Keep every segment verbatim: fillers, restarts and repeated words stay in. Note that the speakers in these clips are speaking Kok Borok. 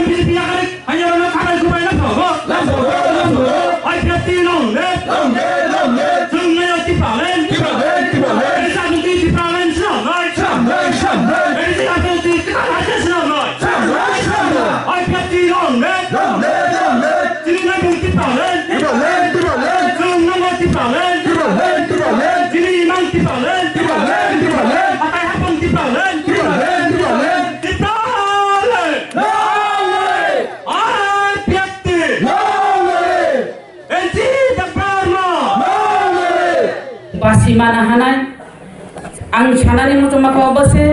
B J P yakari hanya wana khanai kubai na phogo. Lam phogo, lam phogo. I P F T long live. Long live, long live. Chwng nayo Tipraland. Tipraland, Tipraland. Chwng nayo Tipraland, swnamnai. Swnamnai, swnamnai. Chwng nayo Tipraland, swnamnai. Swnamnai, swnamnai. I P F T long live. Long live, long live. Chini naimung Tipraland. Tipraland, Tipraland. Chwng nayo Tipraland. Tipraland, Tipraland. Chini imang Tipraland. Tipraland, Tipraland. Hatai hapang Tipraland. Tipraland, Tipraland. Tipraland. Long live. I P F T. Long live. N G Debbarma. Long live. Basi mana hanai. Ang sanani muchungma kha obo se.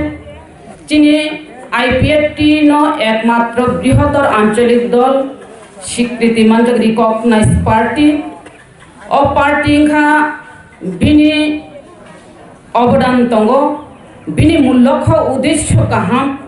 Chini I P F T no ekmatro brihotor ancholik dol, swikriti manjak recognized party. O party wngkha bini obodan tongo, bini mul lokho uddesho kaham,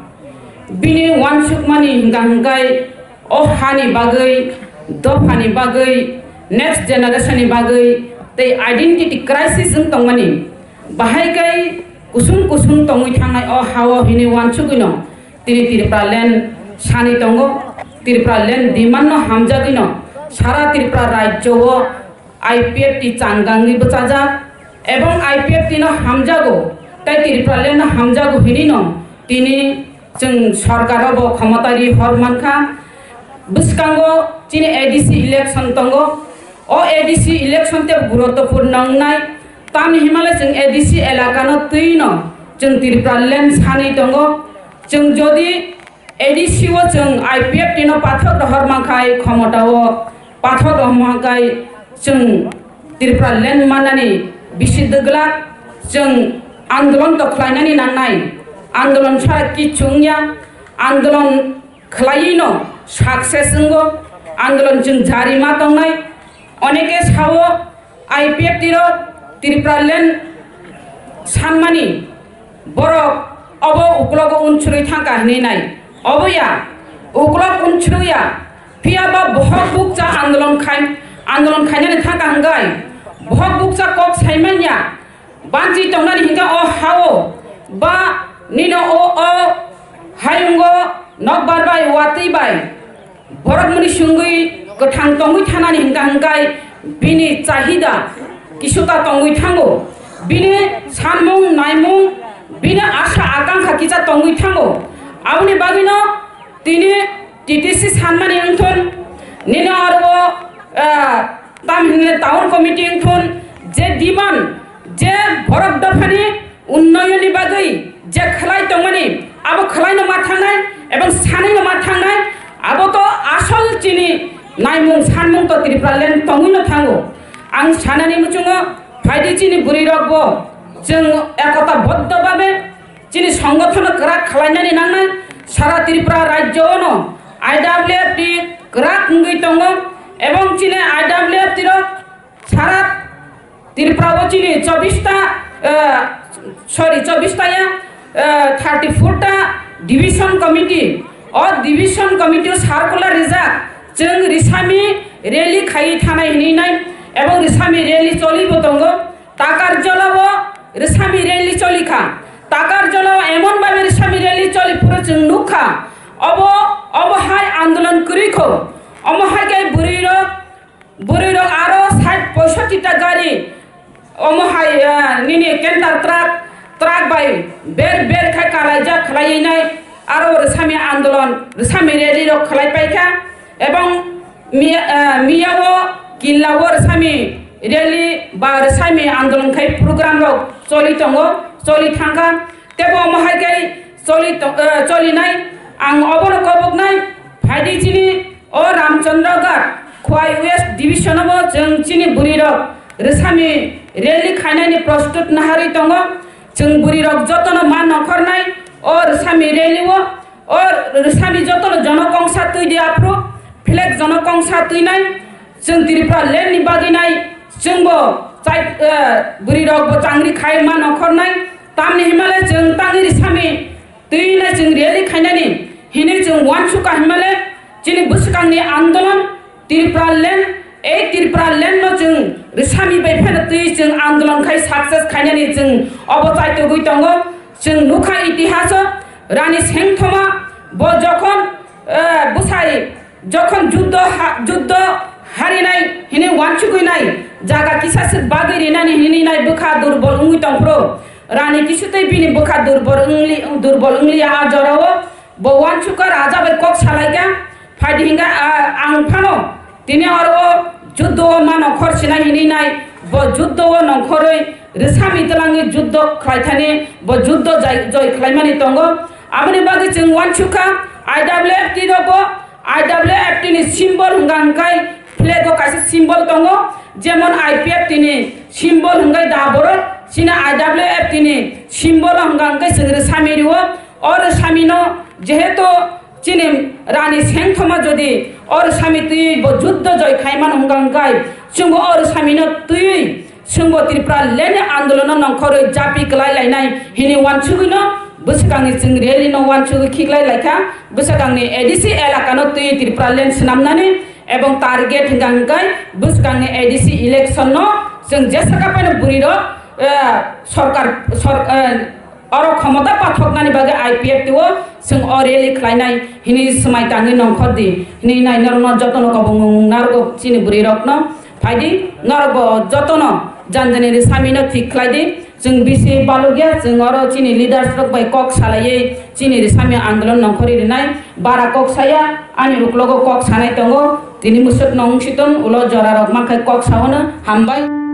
bini uansukmani hwnkha hwnkhe o hani bagwi, dophani bagwi, next generation ni bagwi tei identity crisis wng tongmani. Bahai kai kusung kusung tongwi thangnai o ha-o hinwi uansugwino tini Tipraland sani tongo. Tipraland demand no hamjagwino sara Tripura rajyo o I P F T changangwi bwchajak ebong I P F T no hamjago tei Tipraland no hamjago hinwi no tini chwng sorkar o bo khomota ri hor mankha. Bwskango chini A D C election tongo. O A D C election tei guruttopurno wngnai. Tamni himale chwng A D C elaka no twi no chwng Tipraland sanwi tongo. Chwng jodi A D C o chwng I P F T no pathak rohor mankhai, khomota o pathak rohor mankhai, chwng Tipraland mannani bisi dwglak, chwng andolon to khlainani nangnai. Andolon chara kichu wngya, andolon khlaiwi no success wngo, andolon chwng jari ma tongnai. Oneke sao I P F T rok Tipraland sanmani borok obo uklogo unsuri thangkha hinwi nai. Obo ya, uklok unsuri ya, phiya ba bohok bukcha andolon khai, andolon khainani thangkha hwnkhe bohok bukcha kok saimanya. Banchi tongnani hwnkhe o ha-o ba nino o, o hayungo nokbar bai watwi bai borok muni swngwi kwthang tongwi thanani hwnkha hwnkhe bini chahida kisuta tongwi thango, bini sanmung naimung, bini asha akankha kisa tongwi thango. Aboni bagwino tini T T C sanmani wngthun, nini aro, ah, tamhinle town committee wngthun, je demand, je borok dophani unnayonni bagwi je khlai tongmani, abo khlaino ma thangnai ebong sanino ma thangnai, abo to asol chini naimung sanmung to Tipraland tongwino thango. Ang sanani muchungo phaidi chini bwrwi rokbo chwng ekota boddo babe chini songothono kwrak khlainani nangnai, sara Tripura rajyo ono I W F T kwrak wngwi tongo, ebong chini I W F T rok sara Tripura o chini chobbish ta, eh, sorry, chobbish ta ya, eh, thirty four ta division committee, o division committee o circular rijak, chwng risami rally khaiwi thanai hinwi nai, ebong risami rally cholibo tongo. Takarjala o risami rally cholikha. Takarjala o emon babe risami rally choli phuru chwng nukha. Obo, obo hai andolon kwrwi kho. Omo hai khe bwrwi rok, bwrwi rok aro sait poisotti ta gari. Omo hai, ah, nini canter truck, truck bai ber ber khai kalaijak khlaiwi nai. Aro risami andolon, risami rally rok khlai paikha. Ebong miya, ah, miya o killa o risami rally ba risami andolon khai program rok choli tongo, choli thangkha. Tebo omo hai khe choli to-, ah, choli nai. Ang obono kobok nai, phaidi chini o Ramchandra Ghat, Khowai West Division o bo chwng chini bwrwi rok risami rally khainani prostut naharwi tongo. Chwng bwrwi rok jotono ma nongkhornai o risami rally o, o risami jotono jonokongsa twi di aphru, flag jonokongsa twinai, chwng Tripura land ni bagwi nai, chwngbo chai, eh, bwrwi rokbo changri khai ma nongkhornai, tamni himale chwng tangwi risami twinai chwng rally khainani hinwi chwng uansukha himale chini bwswkangni andolon Tripura land, ei Tripura land no chwng risami bai phano twi chwng andolon khai success khainani chwng obo chaitogwi tongo. Chwng nukha itihaso Rani Sengthoma bo jokhon, eh, bwsa Jokhon juddo ha-, juddo harinai hinwi wansugwi nai, jaga kisa swk bagwi rinani hinwi nai bwkha durbol wngwi tongphuru, rani kisutwi bini bwkha durbol wngli-, durbol wngliya. A jorao bo wansukha, raja bai kok salaikha, phaidi hinga, a, ang phano tini oro o juddo o mano khor sinai hinwi nai, bo juddo o nongkhorwi rwsami twlangwi juddo khlaithani, bo juddo jai-, joi khlaimani tongo. Aboni bagwi chwng wansukha, I W F T rogo I W F T ni symbol hwnka hwnkhe flag o kaisa symbol tongo, jemon I P F T ni symbol hwnkhe da borok, chini I W F T ni symbol hwnka hwnkhe chwng rwsami rwo. O rwsamino jehetu chini rani sengthoma jodi o rwsami twiwi bo juddo joi khaimano hwnka hwnkhe chwngbo o rwsamino twiwi Chwngbo Tripura Land ni andolono nongkhorwi japi kwlai lainai hinwi wansugwino bwswkangni chwng rally no wansugwi khiklai laikha, bwswkangni A D C elakano twi Tripura Land swnamnani ebong target hwnka hwnkhe bwswkangni A D C election no chwng jesaka phano bwrwirok, eh, sorkar, sor-, eh, oro khomota pathoknani bagwi I P F T o chwng o rally khlainai hinwi swmai tangwi nongkhor di hinwi nai norokno jotono kobong narwgo chini bwrwirokno. Phaidi, norok bo jotono janjani rwsamino thik khlai di. Chwng bisi balukya, chwng oro chini leaders rok bai kok salaiwi chini rwsami andolon nongkhorwi rwnai. Bara kok saya, ani uklogo kok sanai tongo. Tini mwswk nong siton ulo jora rok mankhe kok saono hambai.